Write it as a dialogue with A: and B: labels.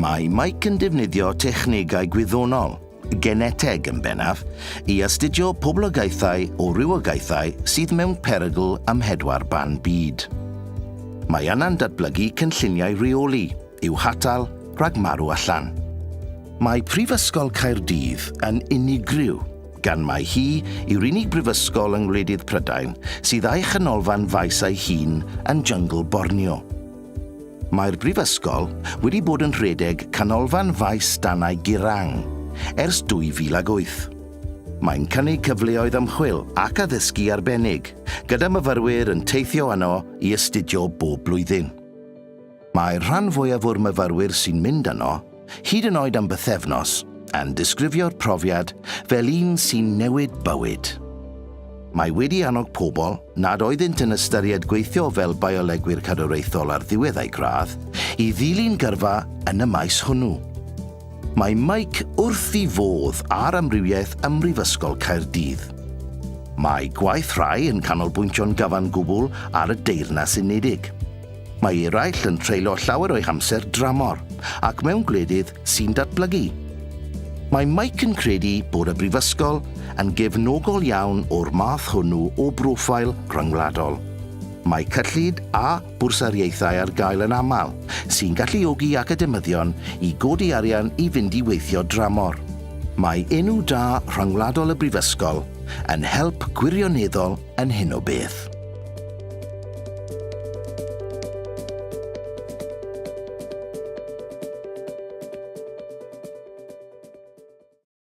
A: Mae Mike yn defnyddio technegau gwyddonol, geneteg yn bennaf, i astudio poblogaethau o rywogaethau sydd mewn perygl ym mhedwar ban byd. Mae yna'n datblygu cynlluniau rheoli i'w hatal rhag marw allan. Mae Prifysgol Caerdydd yn unigryw gan mai hi yw'r unig brifysgol yng ngwledydd Prydain sydd â'i chanolfan faes ei hun yn jyngl Borneo. Mae'r brifysgol wedi bod yn rhedeg Canolfan Faes Danau Girang ers 2008. Mae'n cynnig cyfleoedd ymchwil ac addysgu arbennig, gyda myfyrwyr yn teithio yno i astudio bob blwyddyn. Mae'r rhan fwyaf o'r myfyrwyr sy'n mynd yno, hyd yn oed am bythefnos, yn disgrifio'r profiad fel un sy'n newid bywyd. Mae wedi annog pobl nad oeddynt yn ystyried gweithio fel biolegwyr cadwraethol ar ddiwedd eu gradd i ddilyn gyrfa yn y maes hwnnw. Mae Mike wrth ei fodd â'r amrywiaeth ym Mhrifysgol Caerdydd. Mae gwaith rhai yn canolbwyntio'n gyfan gwbl ar y Deyrnas Unedig. Mae eraill yn treulio llawer o'u hamser dramor, ac mewn gwledydd sy'n datblygu. Mae Mike yn credu bod y Brifysgol yn gefnogol iawn o'r math hwnnw o broffail rhyngwladol. Mae cyllid a bwrsariaethau ar gael yn aml, sy'n galluogi academyddion i godi arian i fynd i weithio dramor. Mae enw da rhyngwladol y Brifysgol yn help gwirioneddol yn hyn o beth.